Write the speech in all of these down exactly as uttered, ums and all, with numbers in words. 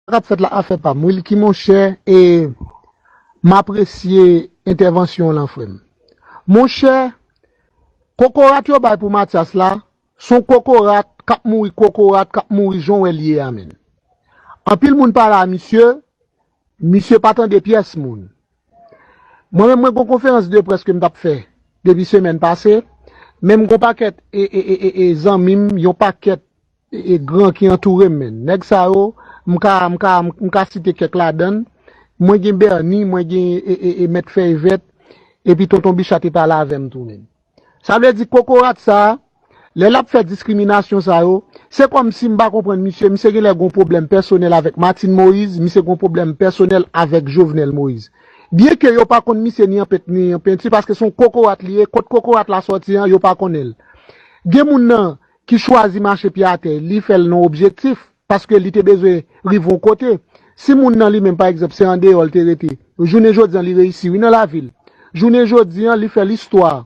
Sa k ap fèt la afè pa m. Wilky, monchè, e m apresye entèvansyon w lan, frè m. Monchè, kokorat yo bay pou Matyas la, se yon kokorat k ap mouri, kokorat k ap mouri jan w wè l ye a, menn. Anpil moun pale a misye, misye pa tande pyès moun. Mwen menm, mwen gon konferans de près ke m t ap fè depi semèn pase, men m gon pakèt e, e, e, e, e zanmi m, yon pakèt e, e gran ki antoure m, menn. Nèg sa yo, m ka, m ka, m ka site kèk ladan l. Mwen gen Bernie, mwen gen e, e, e Mèt Fèy Vèt, epi Tonton Bicha te pale avè m tou, menn. Sa vle di kokorat sa, lè l ap fè diskriminasyon sa yo, se kòmsi m pa konprann misye, misye genlè gon pwoblèm pèsonèl avèk Martine Moïse, misye gon pwoblèm pèsonèl avèk Jovenel Moïse. Byenke yo pa konn misye ni an pent ni an penti, paske se yon kokorat li ye, kot kokorat la sòti an, yo pa konnen l. Gen moun nan ki chwazi mache pye atè, li fè l nan objektif, paske li te bezwen rive yon kote. Si moun nan li menm, pa egzanp, se andeyò l te rete, jounen jodi an, li reyisi, wi, nan lavi l. Jounen jodi an, li fè listwa.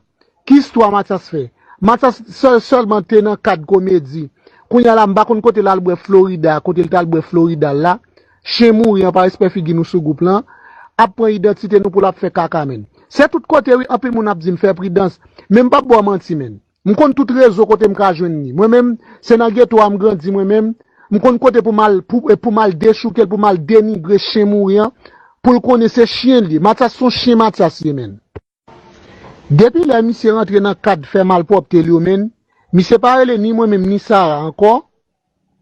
Ki istwa Matyas fè? Matyas sèl, sèlman te nan kad komedi. Kounye a la, m pa konn kote l al bwè Florida, kote l t al bwè Florida l la. Chen mouri an pa respè figi nou sou gwoup lan. Ap pran idantite nou pou l ap fè kaka, menn. Se tout kote, wi, anpil moun ap di m fè pridans. Men m p ap ba w manti, menn. M konn tout rezo kote m ka jwenn li. Mwen menm, se nan geto a m grandi, mwen menm. M konn kote pou m al, pou, pou m al dechouke l, pou m al denigre chen mouri an, pou l konnen se chen l ye. Matyas se yon chen Matyas ye, menn. Depi lè misye rantre nan kad fè malpwòpte l yo, menn, misye pa rele ni mwen menm ni Sara ankò.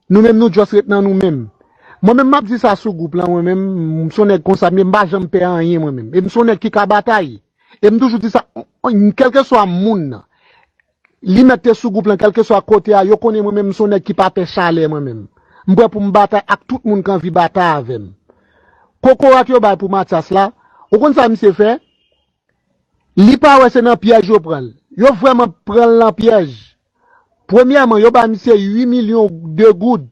Nou menm nou just ret nan nou menm. Mwen menm m ap di sa sou gwoup lan, mwen menm, m se yon nèg konsa, men m pa janm pè anyen mwen menm. E m se yon nèg ki ka batay. E m toujou di sa, kèlkeswa moun nan, li mèt te sou gwoup lan, kèlkeswa kote a, yo konnen mwen menm m se yon nèg ki pa pè chalè mwen menm. M prè pou m batay ak tout moun ki anvi batay avè m. Kokorat yo bay pou Matyas la, ou konn sa misye fè? Li pa wè se nan pyèj yo pran l. Yo vrèman pran l nan pyèj. Premyèman, yo ba misye uit milyon de goud.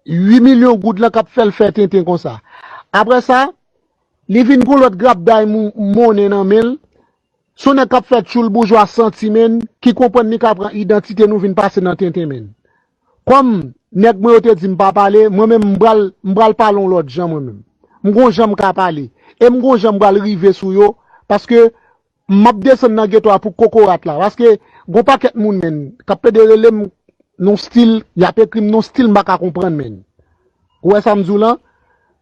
Uit milyon goud lan k ap fè l fè tenten konsa. Apre sa, li vin gon lòt grapday mou-, monnen nan men l. Se yon nèg k ap fè tchoul boujwa santi, menn, ki konprann li ka pran idantite nou vin pase nan tenten, menn. Kòm nèg mwen yo te di m pa pale, mwen menm m pral, m pral pale yon lòt jan mwen menm. M gon jan m ka pale. E m gon jan m pral rive sou yo, paske m ap desann nan geto a pou kokorat la. Paske gon pakèt moun, menn, k ap plede rele m nan yon stil, y ap ekri m nan yon stil m pa ka konprann, menn. Ou wè sa m di w lan?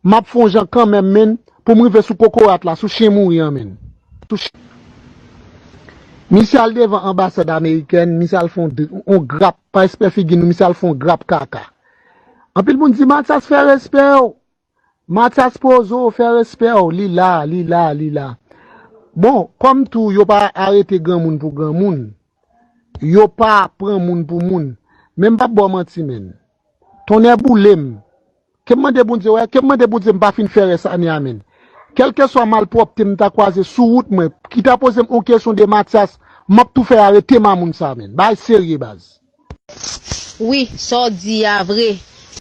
M ap fè yon jan kanmenm, menn, pou m rive sou kokorat la, sou chen mouri an, menn. Sou ch-, misye al devan anbasad amerikèn, misye al fè yon d-, yon grap, pa respè figi nou, misye al fè yon grap kaka. Anpil moun di, Matyas, fè respè w. Matyas poze w, fè respè w. Li la, li la, li la. Bon, kòm tou, yo pa arete granmoun pou granmoun. Yo pa pran moun pou moun. Men m p ap ba w manti, menn. Tonnè boule m. Ke m mande Bondye, wè, ke m mande Bondye m pa fin fè rès ane a, menn. Kèlkeswa malpwòpte m ta kwaze sou wout mwen, ki ta poze m yon kesyon de Matyas, m ap tou fè arete mamoun sa, menn. Bagay serye, baz. Wi, sa w di a vre,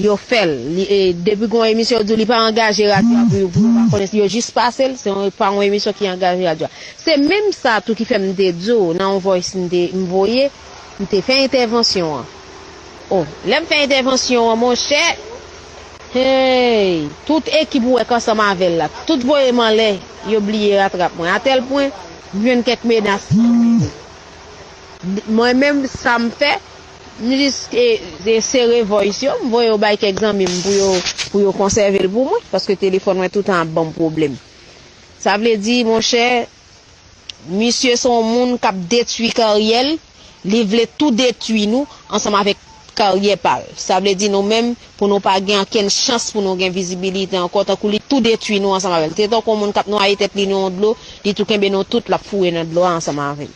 yo fè l. Li, e, depi gon emisyon yo di w li pa angaje radyo a pou yo, pou yo pa konnen, yo jis pase l, se yon, pa yon emisyon ki angaje radyo a. Se menm sa tou ki fè m te di w nan yon voice m te, m voye, m te fè entèvansyon an. O, lè m fè entèvansyon an, monchè, hey, tout ekip ou wè k ansanm avè l la, tout voye m anlè, yo bliye ratrap mwen. Atèl pwen, m jwenn kèk menas nan men yo. Mwen menm, sa m fè, m jis, e, e, sere voice yo, m voye yo bay kèk zanmi m pou yo, pou yo konsève l pou mwen, paske telefòn mwen toutan ap ban m pwoblèm. Sa vle di, monchè, misye se yon moun k ap detwi karyè l, li vle tou detwi nou ansanm avèk karyè pa l. Sa vle di nou menm, pou nou pa gen okenn chans pou nou gen vizibilite ankò, tankou li tou detwi nou ansanm avè l. Se tankou yon moun k ap nwaye tèt li nan yon dlo, li tou kenbe nou tout, l ap foure nan dlo a ansanm avè l.